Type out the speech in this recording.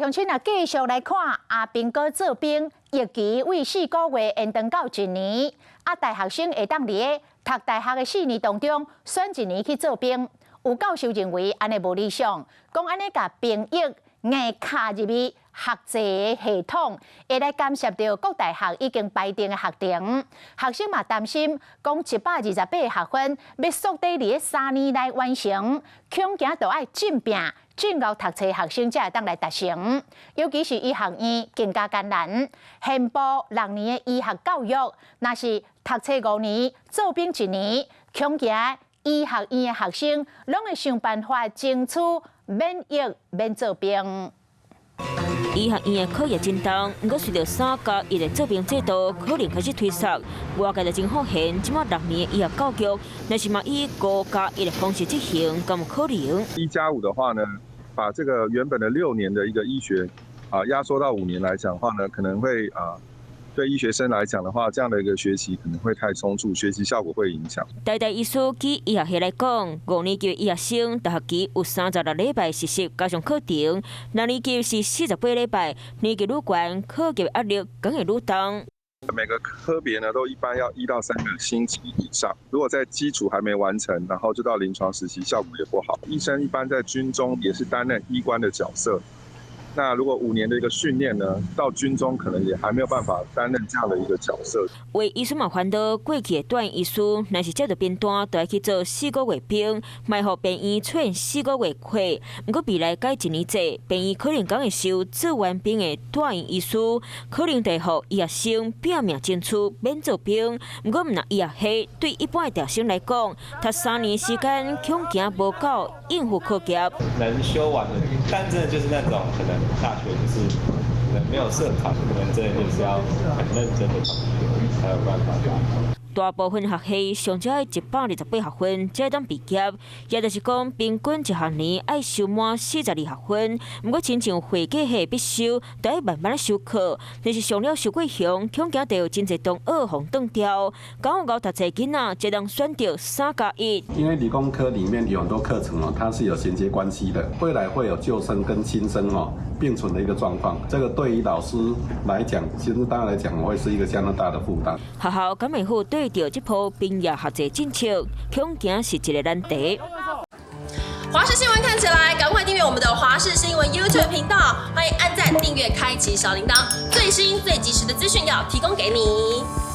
鄉親啊，繼續來看阿兵哥做兵，役期為4個月延長到一年。啊，大學生會當佇咧讀大學的4年當中，選一年去做兵。有教授認為按呢無理想，講按呢共兵役硬卡入去學制的系統，會來干涉著各大學已經排定的學程。學生嘛擔心，講128學分欲縮短佇咧3年內完成，恐驚著愛競拼，真𠢕讀冊學生才會當來達成。尤其是醫學院更加艱難，憲報6年的醫學教育，若是讀冊5年，做兵一年，恐驚醫學院的學生攏會想辦法爭取免役免做兵。醫學院的課業真重，毋過隨著3加1的做兵制度可能開始推縮，外界就真好奇，這馬6年的醫學教育，若是嘛以5加1的方式執行，敢有可能？ 1加5的話呢，把這個原本的六年的一個醫學啊壓縮到5年來講的話呢，可能會啊，對醫學生來講的話，這樣的一個學習可能會太倉促，學習效果會影響。台大醫師以醫學系來講，五年級醫學生逐學期有36禮拜實習加上課程，六年級是48禮拜，年級愈懸，課業壓力更會愈重。每個科別呢，都一般要1到3個星期以上。如果在基礎還沒完成，然後就到臨床實習，效果也不好。醫生一般在軍中也是擔任醫官的角色。那如果5年的一個訓練呢，到軍中可能也還沒有辦法擔任這樣的一個角色。有醫師嘛煩惱，過去的住院醫師，若是接著兵單，就愛去做四個月兵，嘛予病院出現四個月缺。毋過未來改一年制，病院可能閣會收做完兵的住院醫師，可能就會予醫學生拼命爭取免做兵。毋過毋若醫學系對一般的大學生來講，讀3年時間恐驚無夠應付課業。能修完的，但真的就是那種可能。大學就是可能沒有社團，可能真的就是要很認真的同學才有辦法達到。大部分學系上少愛128學分才會當畢業，也就是講平均一學年愛修滿42學分。毋過親像會計系必修，都愛慢慢修課。若是上了傷過凶，恐驚就有真濟同學予斷掉。敢有𠢕讀冊囡仔，才能選擇3加1。因為理工科裡面有很多課程哦，它是有銜接關係的，未來會有舊生跟新生哦並存的一個狀況。這個對於老師來講，其實當然來講會是一個相當大的負擔。學校敢會好對著這波畢業學制政策，恐驚是一個難題。華視新聞看起來，趕快訂閱我們的華視新聞 YouTube 頻道，歡迎按讚、訂閱、開啟小鈴鐺，最新最及時的資訊要提供給你。